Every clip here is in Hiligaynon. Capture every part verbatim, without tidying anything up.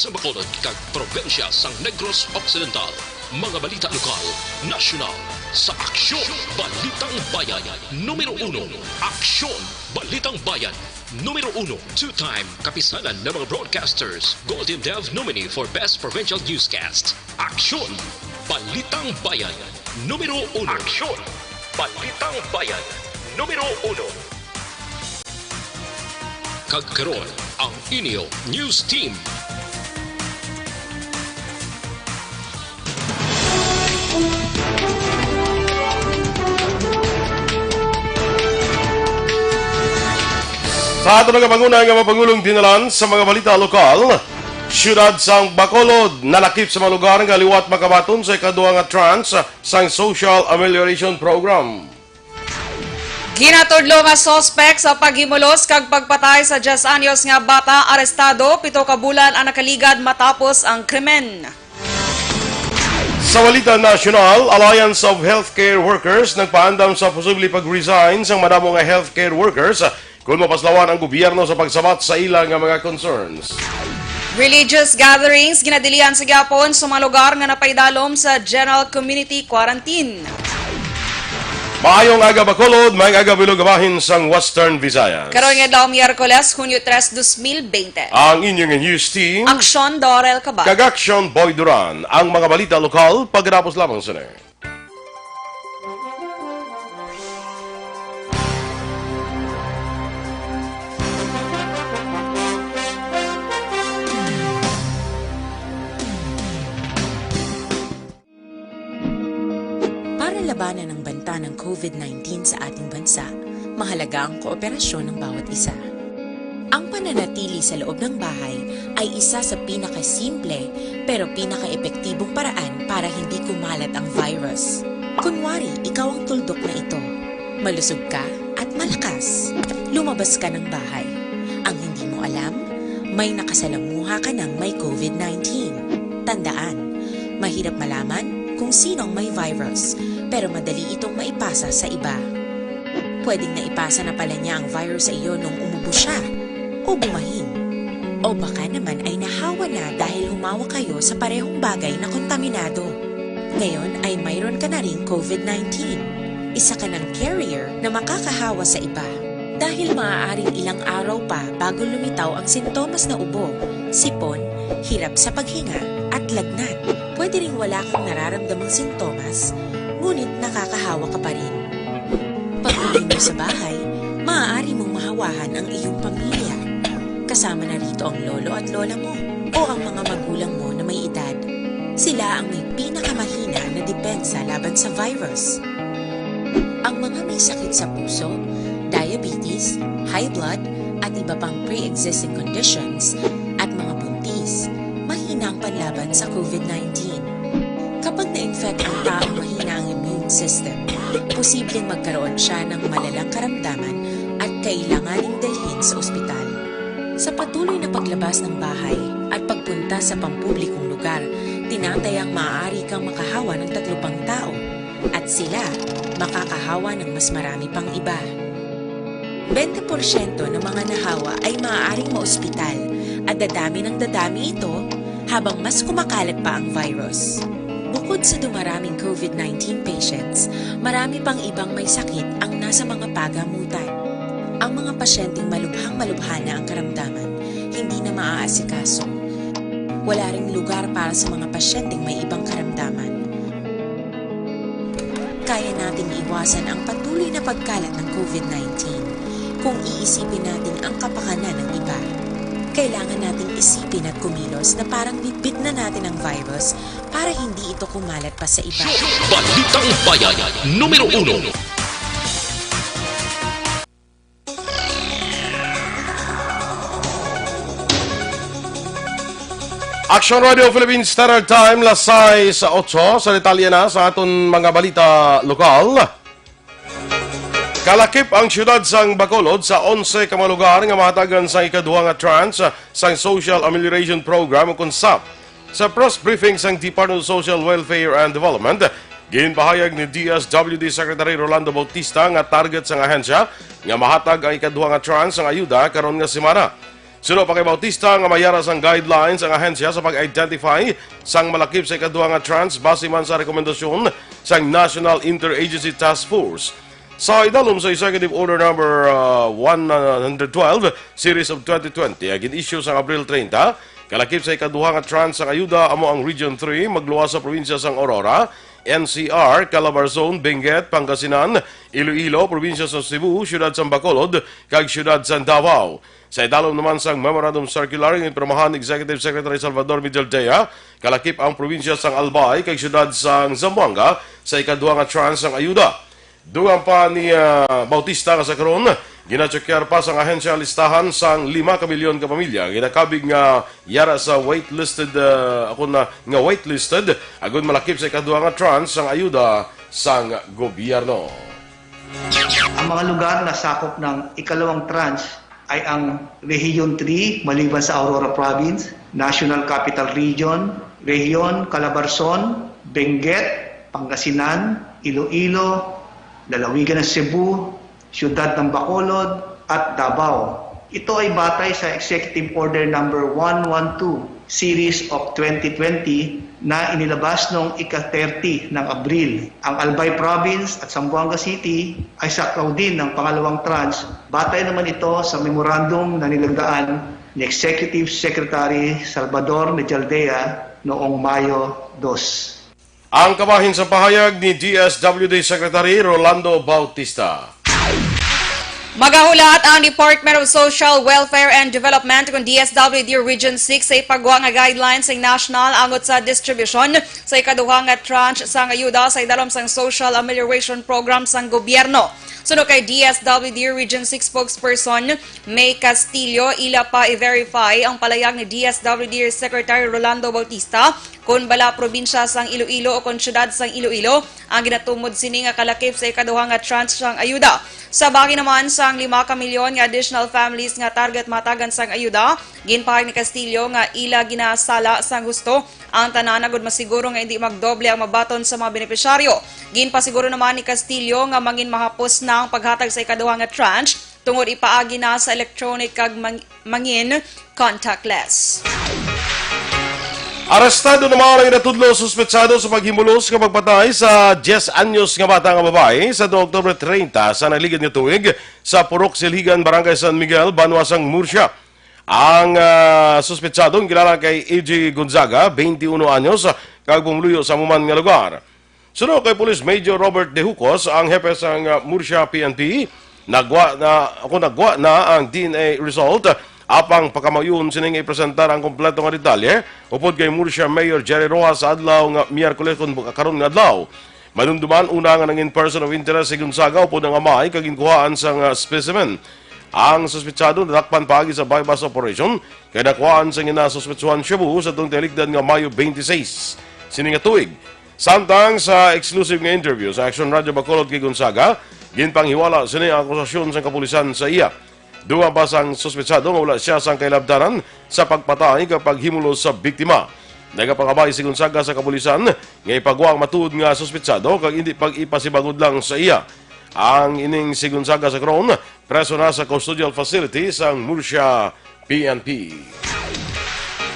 sa Bacolod kag probinsya sang Negros Occidental. Mga balita lokal, nasyonal, sa Aksyon Balitang Bayan numero uno. Aksyon Balitang Bayan numero uno. Two-time Kapisanan ng mga Broadcasters Golden Dove nominee for Best Provincial Newscast. Aksyon Balitang Bayan numero uno. Aksyon Balitang Bayan numero uno. Kag karon, ang inyo news team. Sa ato nga panguna nga mga pangulong dinalan sa mga balita lokal, siyudad sang Bacolod nalakip sa mga lugar nga liwat makabaton sa ikaduha nga tranche sang Social Amelioration Program. Ginatudlo nga suspek sa paghimulos kag pagpatay sa diyes anyos nga bata arestado, pito ka bulan ang nakaligad matapos ang krimen. Sa balita nasyonal, Alliance of Healthcare Workers nagpaandam sa posible pag-resign sang madamo nga healthcare workers kon mapaslawan ang gobyerno sa pagsabat sa ila nga mga concerns. Religious gatherings ginadilihan sa gihapon sa mga lugar nga napaidalom sa general community quarantine. Maayong aga, Bacolod, maayong aga, Bilog, bahin sang Western Visayas. Karon nga adlaw, Miyerkules, Hunyo tres, dos mil bente. Ang inyong news team, Aksyon Dorel Cabal. Kag Aksyon Boy Duran. Ang mga balita lokal, pagkatapos lamang sini. Para labanan ang banta ng COVID nineteen sa ating bansa, mahalaga ang kooperasyon ng bawat isa. Ang pananatili sa loob ng bahay ay isa sa pinakasimple pero pinakaepektibong paraan para hindi kumalat ang virus. Kunwari, ikaw ang tuldok na ito. Malusog ka at malakas. Lumabas ka ng bahay. Ang hindi mo alam, may nakasalamuha ka ng may COVID nineteen. Tandaan, mahirap malaman kung sino ang may virus, pero madali itong maipasa sa iba. Pwedeng naipasa na pala niya ang virus sa iyo nung umubo siya o bumahin. O baka naman ay nahawa na dahil humawak kayo sa parehong bagay na kontaminado. Ngayon ay mayroon ka na ring COVID nineteen. Isa ka ng carrier na makakahawa sa iba. Dahil maaaring ilang araw pa bago lumitaw ang sintomas na ubo, sipon, hirap sa paghinga, at lagnat. Pwede ring wala kang nararamdamang sintomas, ngunit nakakahawa ka pa rin. Pag-uwi mo sa bahay, maaari mong mahawahan ang iyong pamilya. Kasama na rito ang lolo at lola mo o ang mga magulang mo na may edad. Sila ang may pinakamahina na depensa laban sa virus. Ang mga may sakit sa puso, diabetes, high blood, at iba pang pre-existing conditions, at mga buntis, mahina ang panlaban sa COVID nineteen. Kapag na-infect ang taong mahina ang immune system, posibleng magkaroon siya ng malalang karamdaman at kailanganing dalhin sa ospital. Sa patuloy na paglabas ng bahay at pagpunta sa pampublikong lugar, tinatayang maaari kang makahawa ng tatlo pang tao at sila makakahawa ng mas marami pang iba. Bente porsyento ng mga nahawa ay maaaring maospital at dadami ng dadami ito habang mas kumakalat pa ang virus. Bukod sa dumaraming COVID nineteen patients, marami pang ibang may sakit ang nasa mga pagamutan. Ang mga pasyenteng malubhang-malubha na ang karamdaman, hindi na maaasikaso. Wala ring lugar para sa mga pasyenteng may ibang karamdaman. Kaya nating iwasan ang patuloy na pagkalat ng COVID nineteen kung iisipin natin ang kapakanan ng iba. Kailangan nating isipin at kumilos na parang bitbit na natin ang virus para hindi ito kumalat pa sa iba. Balitang Bayan numero uno. Action Radio Philippine Standard Time, las sais otso. Sa detalye na sa aton mga balita lokal. Kalakip ang siyudad sang Bacolod sa onse ka mga lugar nga mahatagan sang ikaduha nga tranche sang Social Amelioration Program, o kon sap. Sa press briefing sang Department of Social Welfare and Development, ginpahayag ni D S W D Secretary Rolando Bautista nga target sang ahensya nga mahatag ang ikaduha nga tranche sang ayuda karon nga semana. Suno pa kay Bautista nga may yara sang guidelines ang ahensya sa pag-identify sang malakip sa ikaduha nga tranche base man sa rekomendasyon sang National Interagency Task Force. Sa idalom sa Executive Order Number, ah, one hundred twelve, Series of twenty twenty, nga gin-issue sang Abril treinta, kalakip sa ikaduha nga tranche sang ayuda amo ang Region three, magluwas sa probinsya sang Aurora, N C R, Calabarzon, Benguet, Pangasinan, Iloilo, probinsya sa Cebu, siyudad sang Bacolod, kag siyudad sang Davao. Sa idalom naman sang Memorandum Circular nga ginpirmahan ni Executive Secretary Salvador Miguel Dea, kalakip ang probinsya sang Albay kag siyudad sang Zamboanga sa ikaduha nga tranche sang ayuda. Dugang pa ni, ah, Bautista nga sa karon, ginachekyar pa sang ahensya ang listahan sang lima ka milyon ka pamilya nga ginakabig nga yara sa waitlisted, ah, ako na, nga waitlisted, agud malakip sa ikaduha nga tranche sang ayuda sang gobyerno. Ang mga lugar na sakop ng ikalawang tranche ay ang Region three, maliban sa Aurora Province, National Capital Region, Region Calabarzon, Benguet, Pangasinan, Iloilo, Lalawigan ng Cebu, Siyudad ng Bacolod, at Davao. Ito ay batay sa Executive Order Number one one two, Series of twenty twenty, na inilabas noong ika-thirty ng Abril. Ang Albay Province at Zamboanga City ay sakaw din ng pangalawang tranche. Batay naman ito sa memorandum na nilagdaan ni Executive Secretary Salvador Mejaldea noong Mayo dos. Ang kabahin sa pahayag ni D S W D Secretary Rolando Bautista. Magahulat ang Department of Social Welfare and Development, kon D S W D Region six, sa ipagwa nga guidelines sa national angot sa distribusyon sa ikaduha nga tranche sang ayuda sa idalom sang Social Amelioration Program sang gobyerno. Suno kay D S W D Region six spokesperson May Castillo, ila pa i-verify ang palayag ni D S W D Secretary Rolando Bautista kon bala probinsya sang Iloilo o kon siyudad sang Iloilo ang ginatumod sini nga kalakip sa ikaduha nga tranche sang ayuda. Sa bahin naman sang lima ka milyon nga additional families nga target mahatagan sang ayuda, ginpahayag ni Castillo nga ila ginasala sang husto ang tanan agud masiguro nga indi magdoble ang mabaton sa mga benepisyaryo. Ginpasiguro naman ni Castillo nga mangin mahapos na ang paghatag sa ikaduha nga tranche tungod ipaagi na sa electronic kag mang-, mangin contactless. Arestado naman ang ginatudlo suspetsado sa paghimulos nga pagpatay sa diyes anyos nga bata nga babayi sa Oktubre treinta sa nagligad nga tuig sa Purok Silhigan, Barangay San Miguel, Banwa sang Murcia. Ang, ah, suspetsado ang kilala kay A J Gonzaga, twenty-one anyos, kag pumuluyo sa amo man nga lugar. Suno kay Police Major Robert De Jucos, ang hepe sang, ah, Murcia P N P, nagwa na, ako nagwa na ang D N A result, apang pakamayon sini nga ipresentar ang kompleto nga detalye upod kay Murcia Mayor Jerry Rojas sa adlaw nga Miyerkules kon bu-, karon nga adlaw. Madumduman una nga nangin person of interest si Gonzaga upod ang amay kag ginkuhaan sang, ah, specimen. Ang suspetsado nadakpan paagi sa buy-bust operation kay nakuhaan sang ginasuspetsuhan shabu sa tung tialikdan nga Mayo twenty-six. Sini nga tuig, samtang sa exclusive nga interview sa Action Radio Bacolod kay Gonzaga, ginpanghiwala sini ang akusasyon sang kapulisan sa iya. Dugang pa sang suspetsado nga wala sia sang kailabtanan sa pagpatay kag paghimulos sa biktima. Nagapangabay si Gonzaga sa kapulisan nga ipagwa ang matuod nga suspetsado kag indi pag-ipasibangod lang sa iya. Ang ining si Gonzaga sa karon, preso na sa custodial facility sang Murcia P N P.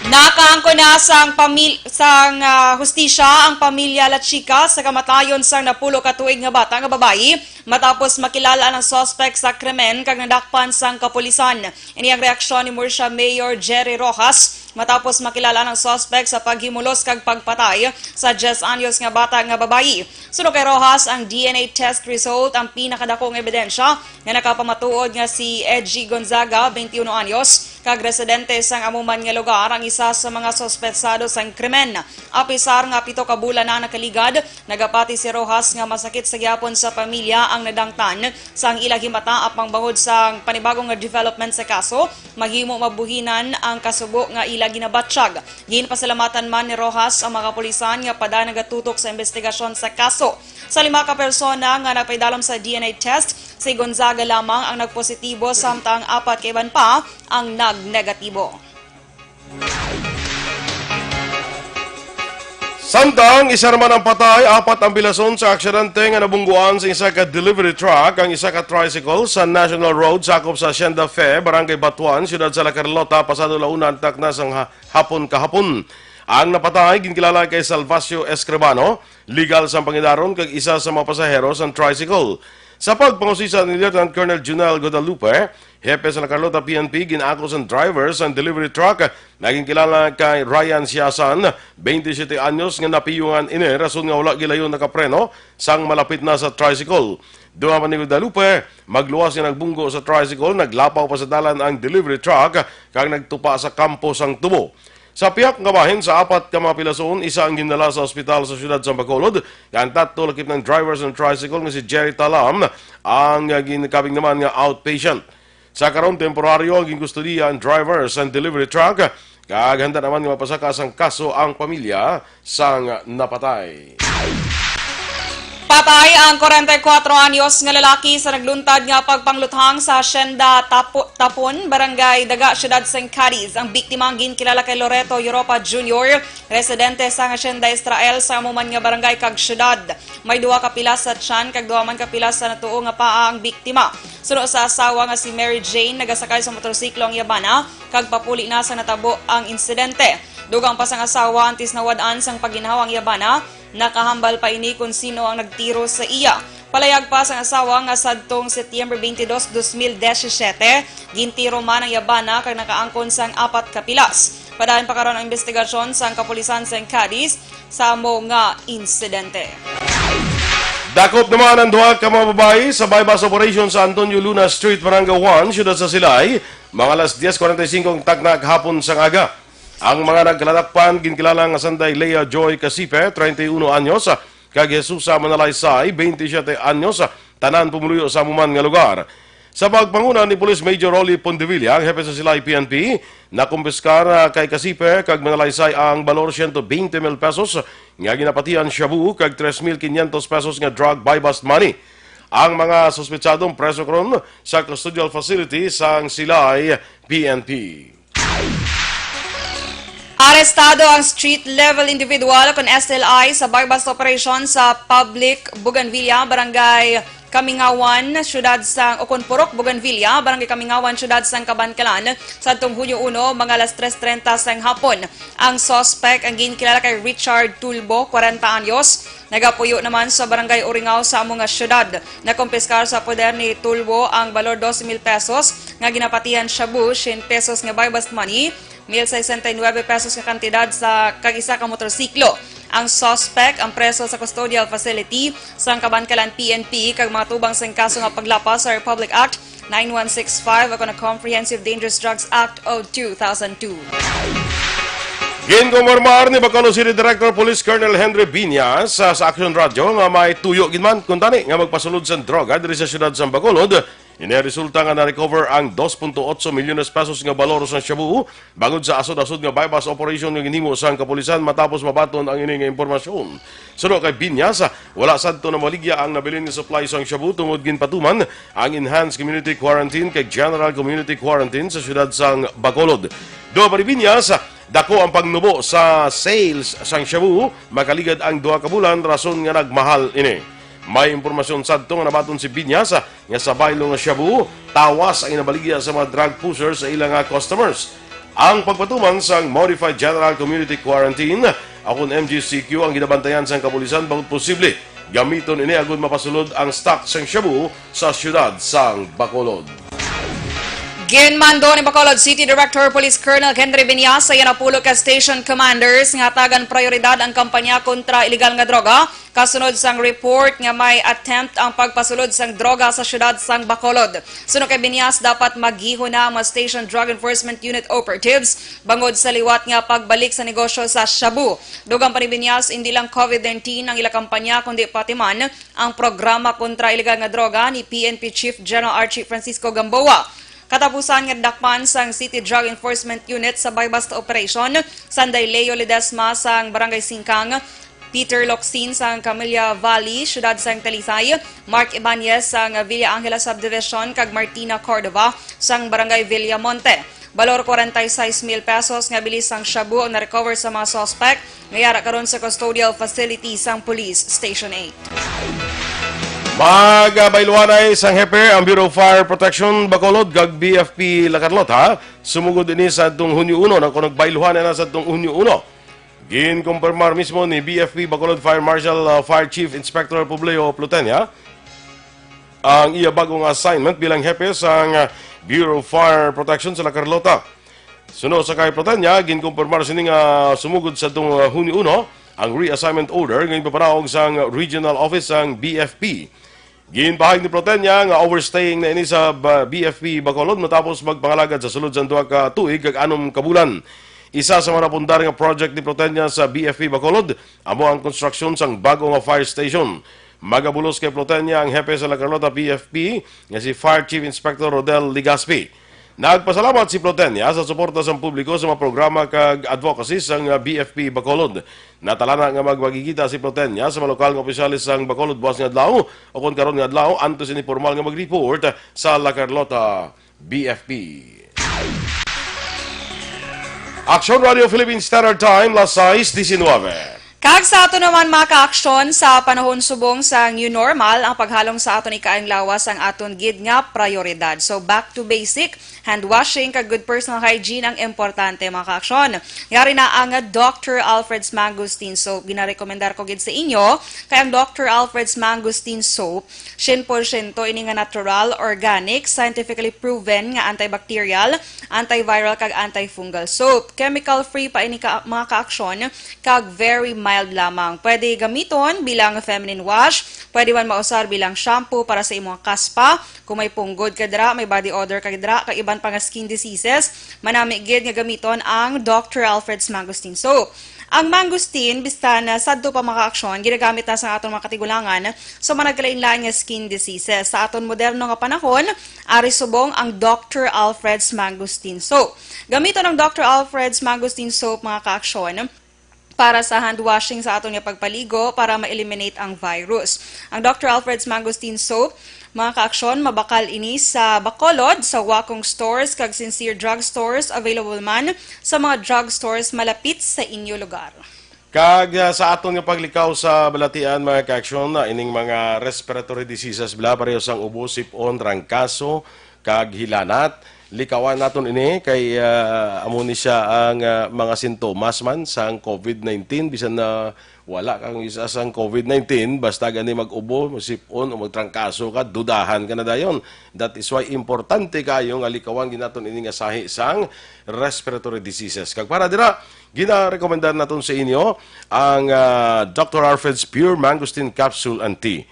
Nakaangkon na sang pamil-, sang, ah, hustisya ang pamilya La Chica sa kamatayon sang napulo ka tuig nga bata nga babayi matapos makilal-an ang suspect sa krimen kag nadakpan sang kapulisan. Ini ang reaksyon ni Murcia Mayor Jerry Rojas matapos makilal-an ang suspect sa paghimulos kag pagpatay sa diyes anyos nga bata nga babayi. Suno kay Rojas, ang D N A test result ang pinakadako nga ebidensya nga nakapamatuod nga si Edgy Gonzaga, twenty-one anyos, kag residente sang amo man nga lugar, ang isa sa mga suspetsado sang krimen. Apisar nga pito ka bulan na nakaligad, nagapati si Rojas nga masakit sa gihapon sa pamilya ang nadangtan sang ila himata, apang bangod sang panibago nga development sa kaso, mahimo mabuhinan ang kasubo nga ila ginabatyag. Ginpasalamatan man ni Rojas ang mga kapulisan nga pada nagatutok sa imbestigasyon sa kaso. Sa lima ka persona nga nagpaidalom sa D N A test, si Gonzaga lamang ang nagpositibo, samtang apat ka iban pa ang nagnegatibo. Samtang isa naman ang patay, apat ang pilason sa aksidente nga nabungguan sa isa ka delivery truck ang isa ka tricycle sa National Road sakop sa Hacienda Fe, Barangay Batuan, siyudad sa La Carlota, pasado la una ang takna sang ha-, hapon kahapon. Ang napatay ginkilala kay Salvacio Escribano, legal sang pangidaron, kag isa sa mga pasahero sang tricycle. Sa pagpangusisa ni Lieutenant Colonel Junel Guadalupe, hepe sa La Carlota P N P, gin-ako sang driver sang delivery truck nga ginkilala kay Ryan Siasan, twenty-seven anyos, nga napiyungan ini rason nga wala gilayon nakapreno sang malapit na sa tricycle. Dugang pa ni Guadalupe, magluwas nga nagbunggo sa tricycle, naglapaw pa sa dalan ang delivery truck kag nagtupa sa kampo sang tubo. Sa pihak nga bahin, sa apat ka mga pilason, isa ang gindala sa ospital sa siyudad sa Bacolod, kag ang tatlo lakip ng driver sang tricycle nga si Jerry Talam ang, ah, ginkabig naman nga outpatient. Sa karon, temporaryo ang ginkustudiya ang driver sang delivery truck, kag handa naman nga mapasaka sang kaso ang pamilya sang napatay. Patay ang kwarenta y kuwatro anyos nga lalaki sa nagluntad nga pagpangluthang sa Hacienda Tapo-, Tapon, Barangay Daga, Siyudad sang Cadiz. Ang biktima ang ginkilala kay Loreto Europa Junior, residente sa Hacienda Israel sa amo man nga barangay kag siyudad. May duha ka pilas sa tiyan kag duha man ka pilas sa natuo nga paa ang biktima. Suno sa asawa nga si Mary Jane, nagasakay sa motorsiklo ang iya bana kag papuli na sa natabo ang insidente. Dugang pa sang asawa, antes nawad-an sang pagginhawa ang iya bana, nakahambal pa ini kon sino ang nagtiro sa iya. Palayag pa sang asawa nga sadtong Setyembre twenty-dos, dos mil disisiete, gintiro man ang iya bana kag nakaangkon sang apat ka pilas. Padayon pa karon ang investigasyon sang kapulisan sa Cadiz sa amo nga insidente. Dakop naman ang duha ka mga babayi sa buy-bust operation sa Antonio Luna Street, Barangay one, siyudad sa Silay. Mga alas diez cuarenta y cinco ang takna kahapon sang aga. Ang mga nagkaladakpan, ginkilala nga sanday Lea Joy Casipe, treinta y uno anyos, kag Jesusa Manalaysay, veintisiete anyos, tanan pumuluyo sa amo man nga lugar. Sa pagpanguna ni Police Major Rolly Pondevilla, ang hepe sa Silay P N P, nakumpiskar, ah, kay Casipe kag Manalaysay ang balor siyento bente mil pesos nga ginapatihan shabu kag tres mil quinientos pesos nga drug buy-bust money. Ang mga suspetsadong preso karon sa custodial facility sang Silay P N P. Arestado ang street level individual, kon S L I, sa buy-bust operation sa Public Bougainvillea, Barangay Kamingawan, siyudad sang, o kon Purok Bougainvillea, Barangay Kamingawan, siyudad sang Kabankalan, sadtong Hunyo uno, mga alas tres treinta sang hapon. Ang suspect ang ginkilala kay Richard Tulbo, kwarenta anyos, nagapuyo naman sa Barangay Uringao sa amo nga siyudad. Nakumpiskar sa poder ni Tulbo ang balor dose mil pesos nga ginapatihan shabu, syen pesos nga buy-bust money, mil sesenta y nuebe pesos nga kantidad sa kag isa ka motorsiklo. Ang suspect ang preso sa custodial facility sang Kabankalan P N P kag mga tubang sang kaso nga paglapas sa Republic Act nine one six five o kon Comprehensive Dangerous Drugs Act of two thousand two. Ginkonfirmar ni Bacolod City Director Police Colonel Henry Viñas sa, sa Action Radio nga may tuyo gid man kuntani nga magpasulod sang droga diri sa siyudad sang Bacolod. Ini resulta nga na-recover ang dos punto otso milyones pesos nga balor sang shabu bangod sa asod-asod nga buy-bust operation nga ginhimo sang kapulisan matapos mabaton ang ini nga impormasyon. Suno kay Viñas, wala sadto namaligya ang nabilin nga supply sang shabu tungod ginpatuman ang enhanced community quarantine kag general community quarantine sa siyudad sang Bacolod. Dugang pa ni Viñas, dako ang pagnubo sa sales sang shabu makaligad ang duha ka bulan rason nga nagmahal ini. May impormasyon sadto nga nabaton si Viñas nga sa baylo nga shabu, tawas ang ginabaligya sa mga drug pusher sa ila nga customers. Ang pagpatuman sang Modified General Community Quarantine, o kon M G C Q, ang ginabantayan sang kapulisan bangod posible gamiton ini agud mapasulod ang stock sang shabu sa siyudad sang Bacolod. Ginmando ni Bacolod City Director Police Colonel Henry Viñas sa iya napulo ka station commanders nga hatagan prioridad ang kampanya kontra iligal nga droga, kasunod sang report nga may attempt ang pagpasulod sang droga sa siyudad sang Bacolod. Suno kay Viñas, dapat maghihuna ang mga Station Drug Enforcement Unit operatives bangod sa liwat nga pagbalik sa negosyo sa shabu. Dugang pa ni Viñas, indi lang COVID nineteen ang ila kampanya, kundi pati man ang programa kontra iligal nga droga ni P N P Chief General Archie Francisco Gamboa. Katapusan nga dakpan sang City Drug Enforcement Unit sa buy-bust operation, sanday Leo Ledesma sang Barangay Singkang, Peter Locsin sang Camella Valley, siyudad sang Talisay, Mark Ibanez sang Villa Angela Subdivision, kag Martina Cordova sang Barangay Villamonte. Balor kwarenta y seis mil pesos nga bili sang shabu ang na-recover sa mga suspect nga yara karon sa custodial facility sang Police Station eight. Magbayluhanay sang hepe ang Bureau of Fire Protection Bacolod kag B F P La Carlota. Sumugod ini sa adtong Hunyo uno, na kung nagbayluhanay na sa adtong Hunyo uno. Ginkumpirmar mismo ni B F P Bacolod Fire Marshal, uh, Fire Chief Inspector Publio Plutenia ang iya bagong assignment bilang hepe sang, uh, Bureau of Fire Protection sa La Carlota. Suno sa kay Plutenia, ginkumpirmar sini nga sumugod sa adtong, uh, Hunyo uno ang reassignment order nga ginpapanaog sang regional office sang B F P. Ginpahayag ni Plutenia nga overstaying na ini sa ba-, B F P Bacolod matapos magpangalagad sa sulod sang duha ka tuig kag anom ka bulan. Isa sa mga napundar nga project ni Plutenia sa B F P Bacolod amo ang konstruksyon sang bago nga fire station. Magabulos kay Plutenia ang hepe sa La Carlota B F P nga si Fire Chief Inspector Rodel Legaspi. Nagpasalamat si Plutenia sa suporta sang publiko sa mga programa kag advocacy sang B F P Bacolod. Natalana nga magpakigkita si Plutenia sa mga lokal nga opisyales sang Bacolod buwas nga adlaw, o kon karon nga adlaw, antes ini pormal nga mag-report sa La Carlota B F P. Aksyon Radio Philippine Standard Time, las sais diecinuebe. Kag sa ato naman, mga kaaksyon, sa panahon subong sa new normal, ang paghalong sa aton ikaayong lawas ang aton gid nga prioridad. So, back to basic, hand washing, kag good personal hygiene ang importante, mga kaaksyon. Yari na ang Doctor Alfred's Mangosteen Soap. Ginarekomendar ko gid sa inyo, kay ang Doctor Alfred's Mangosteen Soap, sien porsyento ini nga natural, organic, scientifically proven nga antibacterial, antiviral, kag antifungal soap. Chemical-free pa ini ka, mga kaaksyon, kag very mild lamang. Pwede gamiton bilang feminine wash, pwede man mausar bilang shampoo para sa imong kaspa. Kung may punggod ka dira, may body odor ka dira, kag iban pa nga skin diseases, manami gid nga gamiton ang Doctor Alfred's Mangosteen Soap. Ang mangosteen, bisan na sadto pa, mga kaaksyon, ginagamit na sa aton mga katigulangan sa mga nagkalain-lain nga skin diseases. Sa aton moderno nga panahon, ari subong ang Doctor Alfred's Mangosteen Soap. Gamiton ang Doctor Alfred's Mangosteen Soap, mga kaaksyon, para sa hand washing sa aton nga pagpaligo para ma-eliminate ang virus. Ang Doctor Alfred's Mangosteen Soap, mga kaaksyon, mabakal ini sa Bacolod, sa Wacong Stores, kag Sincere Drug Stores. Available man sa mga drug stores malapit sa inyo lugar. Kag, ah, sa aton nga paglikaw sa balatian, mga kaaksyon, na ining mga respiratory diseases, bala, pareho sang ubo, sip-on, trangkaso, kag hilanat. Likawan naton ini kay, ah, amo ni siya ang, ah, mga sintomas man sang covid nineteen, bisan na wala kang isa sang covid nineteen, basta gani mag-ubo, masip-on, o magtrangkaso ka, dudahan ka na dayon. That is why importante kayo nga likawan gid naton ini nga sahi sang respiratory diseases. Kag para dira, ginarekomendar naton sa inyo ang, ah, Doctor Alfred's Pure Mangosteen Capsule and Tea.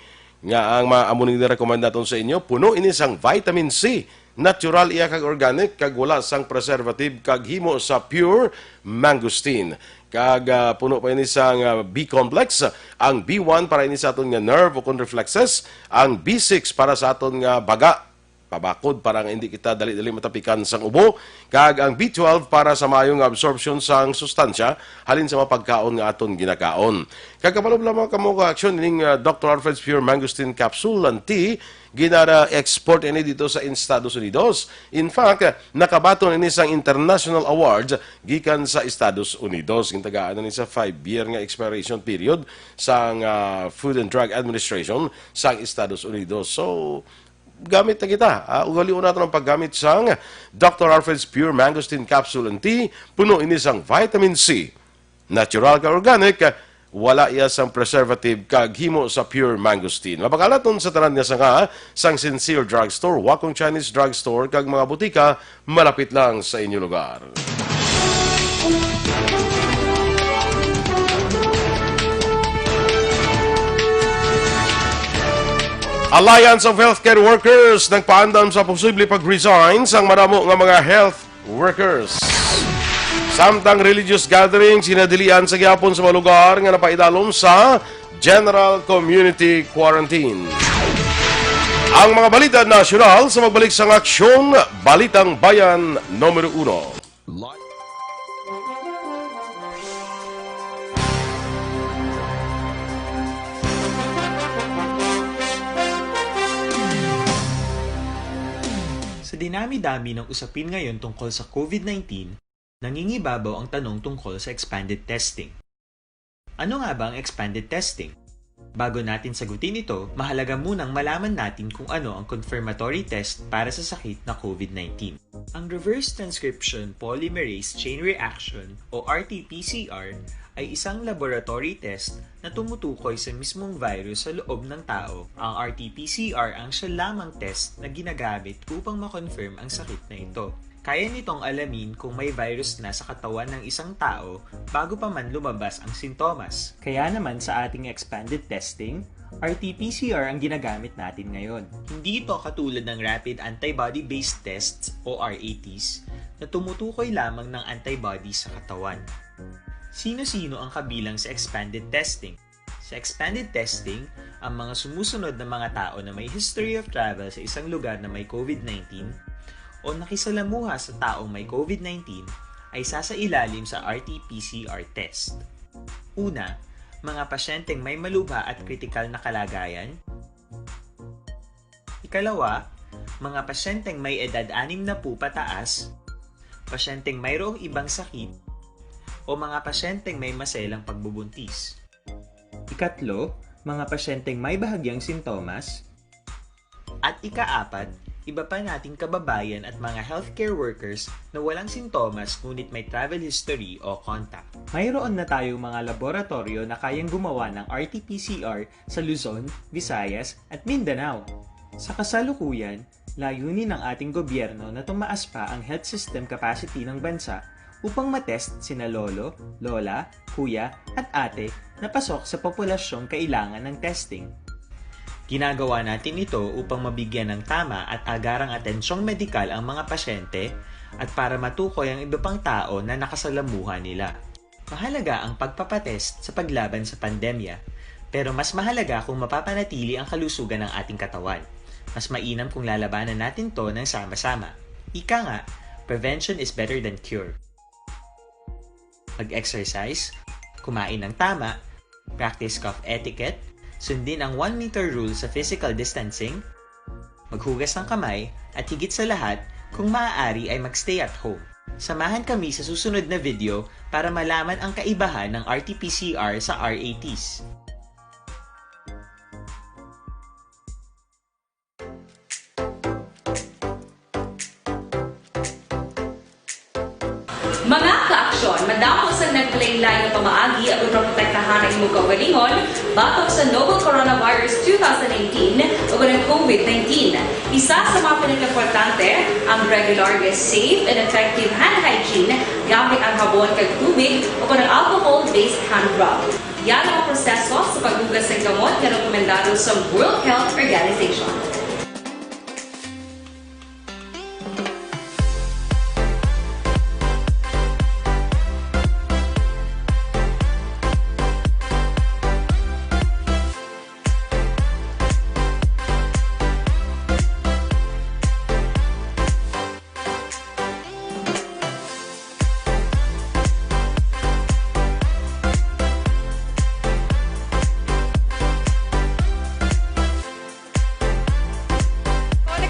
Nga ang ma-, amo ning nirekomenda naton sa inyo, puno ini sang vitamin C. Natural iya kag organic, kag wala sang preservative, kag himo sa pure mangosteen. Kag, ah, puno pa ini sang, ah, B complex, ang B one para ini sa aton nga nerve o kon reflexes, ang B six para sa aton nga baga, pabakod para nga hindi kita dali-dali matapikan sang ubo, kag ang B twelve para sa maayo nga absorption sang sustansya halin sa mga pagkaon nga aton ginakaon. Kag kapalubla, mga kamo, kaaksyon, ining, ah, Doctor Alfred's Pure Mangosteen Capsule and Tea, ginara-export ini dito sa Estados Unidos. In fact, nakabaton ini sang international awards gikan sa Estados Unidos. Gintagaan na ni sa five-year nga expiration period sang, ah, Food and Drug Administration sang Estados Unidos. So, gamit na kita. Ah, ugalion naton ang paggamit sang Doctor Alfred's Pure Mangosteen Capsule and Tea. Puno ini sang vitamin C. Natural ka organic, wala iya sang preservative kag himo sa pure mangosteen. Mabakal naton sa tanan nga sanga sang Sincere Drugstore, Wacong Chinese Drugstore, kag mga butika malapit lang sa inyo lugar. Alliance of Healthcare Workers nagpaandam sa posible pag-resign sang madamo nga mga health workers. Samtang religious gatherings ginadilian sa gihapon sa mga lugar nga napaidalom sa General Community Quarantine. Ang mga balita nasyonal sa magbalik sang aksyon, Balitang Bayan numero uno. Sa Dinami-dami ng usapin ngayon tungkol sa COVID nineteen, nangingibabaw ang tanong tungkol sa expanded testing. Ano nga ba ang expanded testing? Bago natin sagutin ito, mahalaga munang malaman natin kung ano ang confirmatory test para sa sakit na COVID nineteen. Ang reverse transcription polymerase chain reaction o R T P C R ay isang laboratory test na tumutukoy sa mismong virus sa loob ng tao. Ang R T P C R ang siya lamang test na ginagamit upang ma-confirm ang sakit na ito. Kaya nitong alamin kung may virus na sa katawan ng isang tao bago pa man lumabas ang sintomas. Kaya naman sa ating expanded testing, R T P C R ang ginagamit natin ngayon. Hindi ito katulad ng rapid antibody-based tests o R A Ts na tumutukoy lamang ng antibody sa katawan. Sino-sino ang kabilang sa expanded testing? Sa expanded testing, ang mga sumusunod na mga tao na may history of travel sa isang lugar na may COVID nineteen o nakisalamuha sa taong may COVID nineteen ay sasailalim sa R T P C R test. Una, mga pasyenteng may malubha at kritikal na kalagayan. Ikalawa, mga pasyenteng may edad anim na po pataas, pasyenteng mayroong ibang sakit, o mga pasyenteng may maselang pagbubuntis. Ikatlo, mga pasyenteng may bahagyang sintomas. At ikaapat, iba pa nating kababayan at mga healthcare workers na walang sintomas ngunit may travel history o contact. Mayroon na tayong mga laboratoryo na kayang gumawa ng R T P C R sa Luzon, Visayas, at Mindanao. Sa kasalukuyan, layunin ng ating gobyerno na tumaas pa ang health system capacity ng bansa upang matest sina lolo, lola, kuya, at ate na pasok sa populasyong kailangan ng testing. Ginagawa natin ito upang mabigyan ng tama at agarang atensyong medikal ang mga pasyente at para matukoy ang iba pang tao na nakasalamuha nila. Mahalaga ang pagpapatest sa paglaban sa pandemya, pero mas mahalaga kung mapapanatili ang kalusugan ng ating katawan. Mas mainam kung lalabanan natin 'to ng sama-sama. Ika nga, prevention is better than cure. Mag-exercise, kumain ng tama, practice cough etiquette, sundin ang one meter rule sa physical distancing, maghugas ng kamay, at higit sa lahat, kung maaari ay mag-stay at home. Samahan kami sa susunod na video para malaman ang kaibahan ng R T P C R sa R A Ts. Mga kaaksyon, madamo sa naglain-lain nga pamaagi aron maprotektahan ang imong kaugalingon batok sa novel coronavirus two thousand eighteen o ang COVID nineteen. Isa sa mga pinakaimportante ang regular nga safe and effective hand hygiene gamit ang habon kag tubig o ang alcohol-based hand rub. Yan ang proseso sa paghugas sa kamot nga rekomendado sa World Health Organization.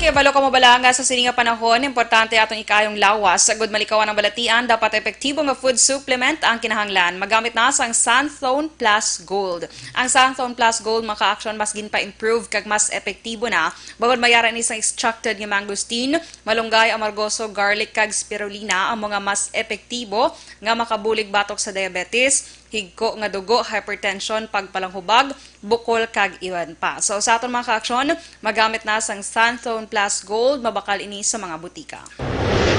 Kung nakahibalo kamo bala nga sa sini nga panahon, importante aton ikayong lawas. Agud malikawan ang balatian, dapat epektibo nga food supplement ang kinahanglan. Magamit na sang Sandstone Plus Gold. Ang Sandstone Plus Gold, mga kaaksyon, mas ginpa-improve kag mas epektibo na. Bangod may ara ini sang extracted nga mangosteen, malunggay, amargoso, garlic, kag spirulina, ang mga mas epektibo nga makabulig batok sa diabetes, higko nga dugo, hypertension, pagpalanghubag, bukol, kag iban pa. So, sa aton mga kaaksyon, magamit na sang Sandstone Plus Gold, mabakal ini sa mga butika.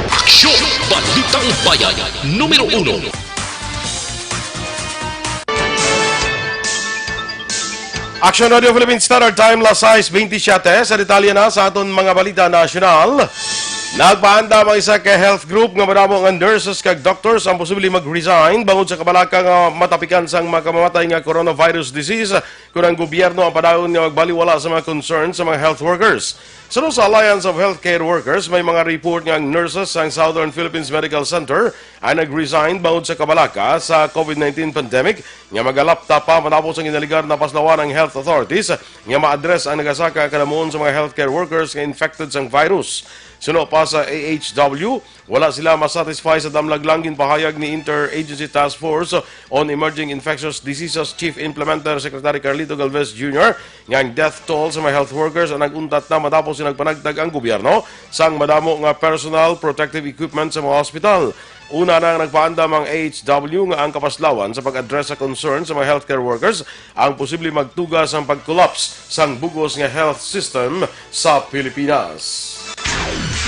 Aksyon! Balitang Bayan, numero uno. Aksyon Radio Philippine Standard Time, las sais bentisiete. Sa detalye na sa aton mga balita nasyonal, nagpaandam ang isa ka health group nga madamo nga nurses kag doctors ang posible mag-resign bangod sa kabalaka nga matapikan sang makamamatay nga coronavirus disease, kun ang gobyerno ang padayon nga magbaliwala sa mga concern sa mga health workers. Suno sa Alliance of Healthcare Workers, may mga report nga ang nurses sang Southern Philippines Medical Center ang nag-resign bangod sa kabalaka sa COVID nineteen pandemic nga magalapta pa matapos ang ginaligar na paslawan ang health authorities nga ma-address ang nagasaka kalamuon sa mga healthcare workers nga infected sang virus. Suno pa sa A H W, wala sila masatisfy sa damlag lang ginpahayag ni Interagency Task Force on Emerging Infectious Diseases Chief Implementer Secretary Carlito Galvez Junior nga ang death toll sa mga health workers ang nag-untat na matapos nga nagpanagtag ang gobyerno sang madamo nga personal protective equipment sa mga hospital. Una na nga nagpaandam ang A H W nga ang kapaslawan sa pag-address sa concern sa mga healthcare workers ang posible magtuga sang pag-collapse sang bug-os nga health system sa Pilipinas.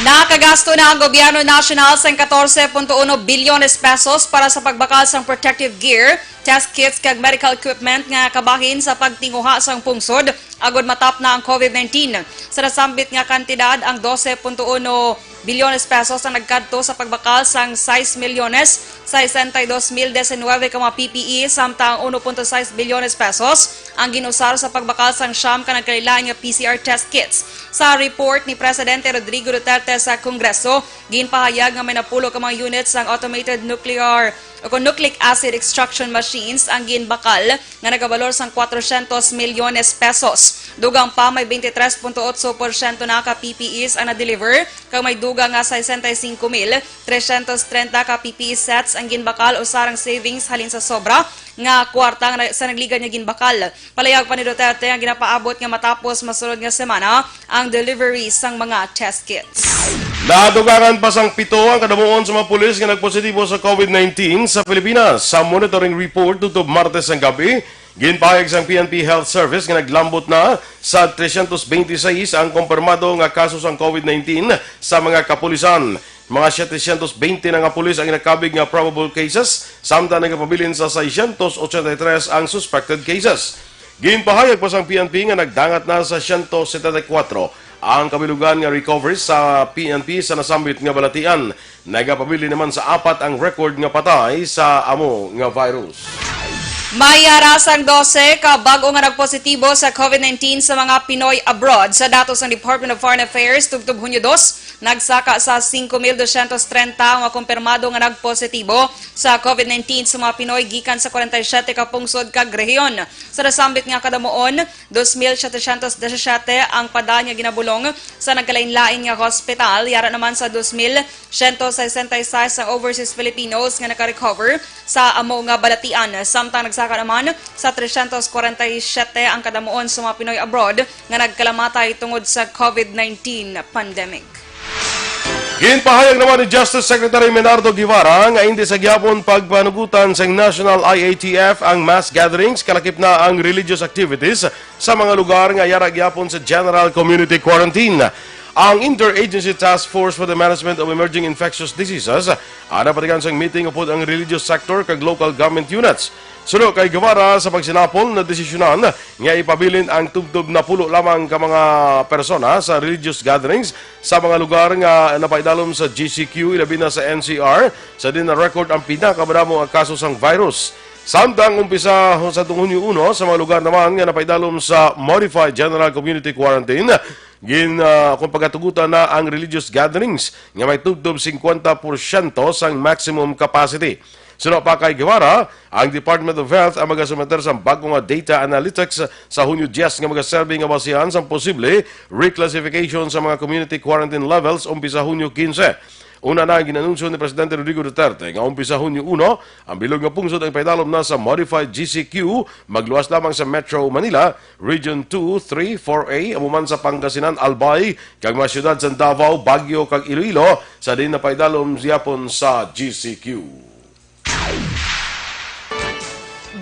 Nakagasto na ang gobyerno nasyonal sang katorse punto uno bilyones pesos para sa pagbakal sang protective gear, test kits kag medical equipment nga kabahin sa pagtinguha sang pungsod agud matapna ang COVID nineteen. Sa nasambit nga kantidad, ang dose punto uno bilyones pesos ang nagkadto sa pagbakal sang sais milyones sesenta y dos mil diecinueve ka mga P P E, samtang uno punto sais bilyones pesos ang ginusar sa pagbakal sang siyam ka nagkalain-lain nga P C R test kits. Sa report ni Presidente Rodrigo Duterte sa Kongreso, ginpahayag nga may napulo ka mga units sang automated nuclear o kon nucleic acid extraction machines ang ginbakal nga nagabalor sang cuatrocientos milyones pesos. Dugang pa, may veintitrés punto otso porsyento na ka P P Es ang na-deliver, kag may dugang nga sesenta y cinco mil trescientos treinta ka P P E sets ang ginbakal, usa rang savings halin sa sobra nga kwarta nga na-, sa nagligad nga ginbakal. Palayag pa ni Duterte, ang ginapaabot nga matapos masunod nga semana ang delivery sang mga test kits. Nadugangan pa sang pito ang kadamuon sa mga pulis nga nagpositibo sa COVID nineteen sa Pilipinas. Sa monitoring report tubtob Martes sang gabi, ginpahayag sang P N P Health Service nga naglambot na sa trescientos veintiseis ang kumpirmado nga kaso sang COVID nineteen sa mga kapulisan. Mga setecientos veinte na nga pulis ang nakabig nga probable cases, samtang nagapabilin sa seiscientos ochenta y tres ang suspected cases. Ginpahayag pa sang P N P nga nagdangat na sa siyento setenta y kuwatro ang kabilugan nga recoveries sa P N P sa nasambit nga balatian. Nagapabilin naman sa apat ang record nga patay sa amo nga virus. May yara sang dose ka bag-o nga nagpositibo sa COVID nineteen sa mga Pinoy abroad. Sa datos sang Department of Foreign Affairs, tubtob Hunyo dos, nagsaka sa singko mil dosyentos treinta ang mga kumpirmado nga nagpositibo sa COVID nineteen sa mga Pinoy gikan sa kwarenta y siyete ka pungsod kag rehiyon. Sa nasambit nga kadamuon, dos mil setecientos disisiete ang padaan nga ginabulong sa nagkalainlain nga hospital. Yara naman sa dos mil siyento sesenta y seis ang overseas Filipinos nga naka-recover sa amo nga balatian, samtang nagsaka naman sa trescientos kwarenta y siyete ang kadamuon sa mga Pinoy abroad nga nagkalamatay tungod sa COVID nineteen pandemic. Ginpahayag naman ni Justice Secretary Menardo Guevara nga indi sa gihapon pagpanugutan sang National I A T F ang mass gatherings, kalakip na ang religious activities, sa mga lugar nga yara gihapon sa general community quarantine. Ang Interagency Task Force for the Management of Emerging Infectious Diseases ang napatigan sang meeting upod ang religious sector kag local government units. Suno kay Guevara, sa pagsinapol, nadesisyonan nga ipabilin ang tubtob napulo lamang ka mga persona sa religious gatherings sa mga lugar nga napaidalom sa G C Q, ilabi na sa N C R, sa diin na-record ang pinakamadamo nga kaso sang virus. Samtang umpisa sa Hunyo uno, sa mga lugar naman nga napaidalom sa Modified General Community Quarantine, gin, ah, kung pagatugutan na ang religious gatherings nga may tubtob singkwenta porsyento sang maximum capacity. Suno pa kay Guevara, ang Department of Health ang magasometer sang bag-o nga data analytics sa Hunyo diyes nga magaserbi nga basihan sang posible reclassification sa mga community quarantine levels umpisa Hunyo kinse. Una na ang gin-anunsyo ni Presidente Rodrigo Duterte nga umpisa Hunyo uno, ang bilog nga pungsod ang paidalom na sa Modified G C Q, magluwas lamang sa Metro Manila, Region two, three, four A, amo man sa Pangasinan, Albay, kag mga siyudad sa Davao, Baguio, kag Iloilo, sa diin napaidalom gihapon sa G C Q.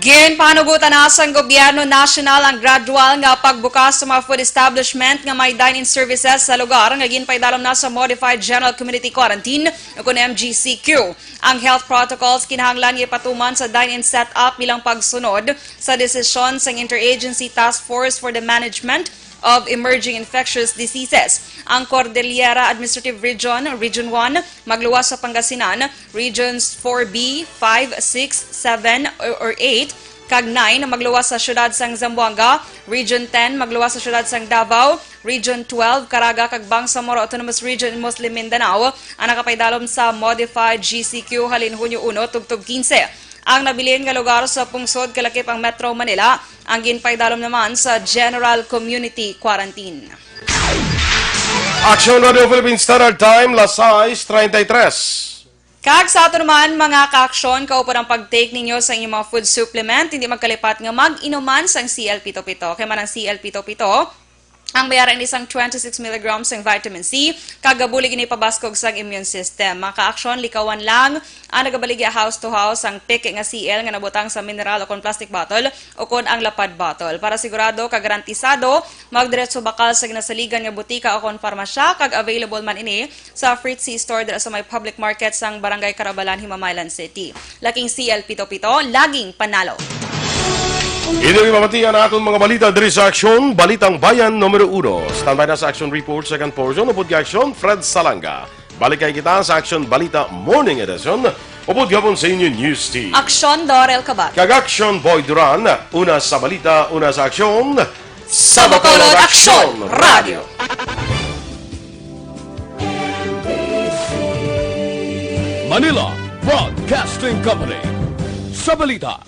Ginpahanugutan na sang gobyerno nasyonal ang gradual nga pagbukas sa mga food establishment nga may dine-in services sa lugar nga ginpaidalom na sa Modified General Community Quarantine, o kon M G C Q. Ang health protocols kinahanglan nga ipatuman sa dine-in setup bilang pagsunod sa desisyon sang Interagency Task Force for the Management of Emerging Infectious Diseases. Ang Cordillera Administrative Region, Region one, magluwas sa Pangasinan, Regions four B, five, six, seven, or, or eight, kag nine, magluwas sa siyudad sang Zamboanga, Region ten, magluwas sa siyudad sang Davao, Region twelve, Caraga, kag Bangsamoro Autonomous Region in Muslim Mindanao ang nakapaidalom sa Modified G C Q halin Hunyo uno tubtob quince. Ang nabilin nga lugar sa pungsod kalakip ang Metro Manila ang ginpaidalom naman sa General Community Quarantine. Action Radio Philippine Standard Time, las sais treinta y tres. Kag sa ato naman, mga ka-aksyon, kaupod ang pag-take ninyo sa inyong mga food supplement, hindi magkalipat nga mag-inuman sang C L pito pito. Kay man ang C L pito pito, ang may ara ini sang twenty-six milligrams sang vitamin C, kag gabulig ini pabaskog sang immune system. Mga ka-aksyon, likawan lang ang nagabaligya house to house ang peke nga C L nga nabutang sa mineral o kon plastic bottle o kon ang lapad bottle. Para sigurado kag garantisado, magdiretso bakal sa ginasaligan nga butika o kon farmasya, kag available man ini sa Fritz C Store dira sa may public market sang Barangay Carabalan, Himamaylan City. Laking C L pito pito, laging panalo. Ini ang mabatian ang aton mga balita diri sa Aksyon, Balitang Bayan numero uno. Standby na sa Action Report, second portion, upod kay Aksyon, Fred Salanga. Balik kay kita sa Aksyon Balita Morning Edition, upod gihapon sa inyo News Team. Aksyon, Dorel Kabat. Kag Aksyon Boy Duran, una sa balita, una sa aksyon, Sa Bacolod, Aksyon, Radyo. Manila Broadcasting Company. Sa balita,